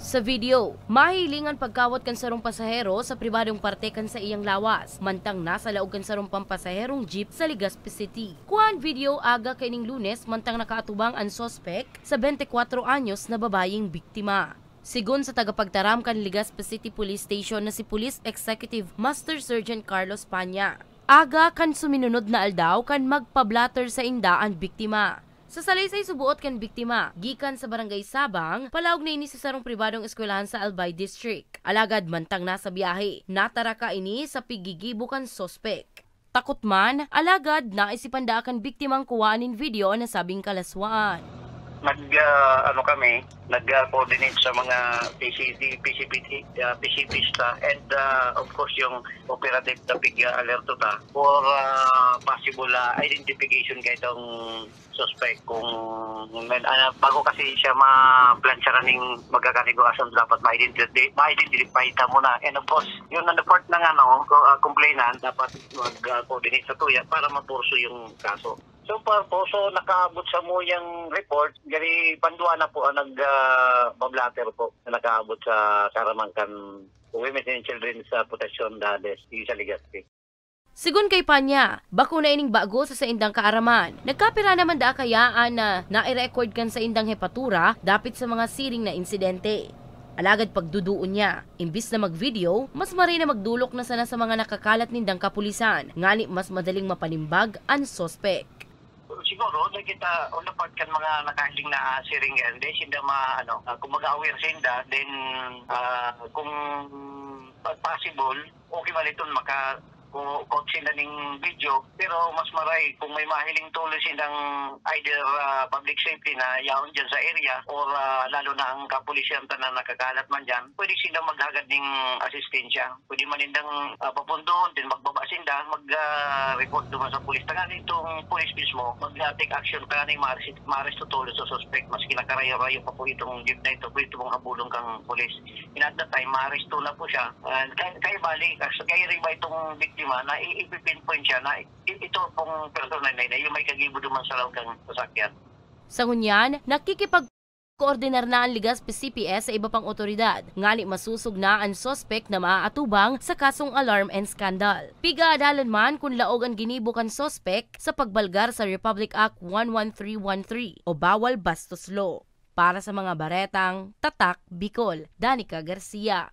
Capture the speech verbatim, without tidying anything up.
Sa video, mahihiling an pagkawat kan sarong pasahero sa pribadong parte kan saiyang lawas, mantang nasa laog kan sarong pampasaherong jeep sa Legazpi City. Kua an video aga kaining Lunes, mantang nakaatubang an suspek sa bente kwatro anyos na babayeng biktima. Sigon sa tagapagtaram kan Legazpi City Police Station na si Police Executive Master Sergeant Carlos Panya, aga kan suminunod na aldaw kan magpa-blotter sainda an biktima. Sa salaysay suboot kan biktima, gikan sa Barangay Sabang, palaog na ini sa sarong pribadong eskwelahan sa Albay District. Alagad mantang nasa biyahe, nataraka ini sa piggigibo kan suspek. Takot man, alagad naisipan daa kan biktimang kuwaan nin video an nasabing kalaswaan. Nag, ah, ano kami, nag-coordinate sa mga P C P, P C P, ah, P C P sa, and, ah, of course, yung operative na pig-alerto ta for, ah, possible, ah, identification kaitong suspect kung may, ah, bago kasi siya ma-plancha kaning magkakanigo asan dapat ma-identify, ma-identify ta muna. And of course, yun ang report ng ano, ko- ah, complainant, dapat mag-coordinate sa tuya para mapurso yung kaso. So far po, so nakaabot sa muyang report, gari pandua na po ang nag-, ah, pablatter po na nakaabot sa Saramangan Women and Children's, ah, Protection Dades, di sa Legazpi. Sigon kay Panya, bako na ining bago sa saindang kaaraman. Nagkapira naman daa kaya an, ah, nai-record kan saindang hepatura dapit sa mga siring na insidente. Alagad pagduduon niya, imbis na mag-video, mas maray na magdolok na sana sa mga nakakalat nindang kapulisan, ngani mas madaling mapanimbag an suspek. Siguro, dahil kita, on the part kan mga nakahiling na, ah, siring yan, dahil sinda ma-, ano, ah, kumbaga aware sinda, then, ah, kung possible, okay man iton maka-, ku-, kuha sinda ning video, pero mas maray kung may mahiling tuloy sindang either, ah, public safety na yaon dyan sa area or, ah, lalo na ang kapulisan ta na nakakalat man dyan, pwede sinda maghagad ning asistensya. Pwede man nindang, ah, papundoon, then magbaba sinda, mag, ah, report duman sa pulis. Tanganing itong pulis mismo, mag, ah, take action, tanganing ma-arrest, ma-arrest tutulo sa suspect. Mas kinakarayo-rayo pa po itong jeep na ito, pwede itong habulong kang pulis. In at that time, ma-arrest na po siya. And kaya, kaya bali, kaya riba itong biktima na i-, ipipinpoint siya na i-, ito pong personal na yun, yung may kagibo duman sa loob ng sasakyan. Sa ngunyan, nakikipag- koordinar na an Legazpi C P S sa iba pang otoridad, ngani masosog na an suspek na maaatubang sa kasong alarm and scandal. Pigaadalan man kun laog an ginibo kan suspek sa pagbalgar sa Republic Act one one three one three o Bawal Bastos Law. Para sa mga baretang Tatak Bicol, Danica Garcia.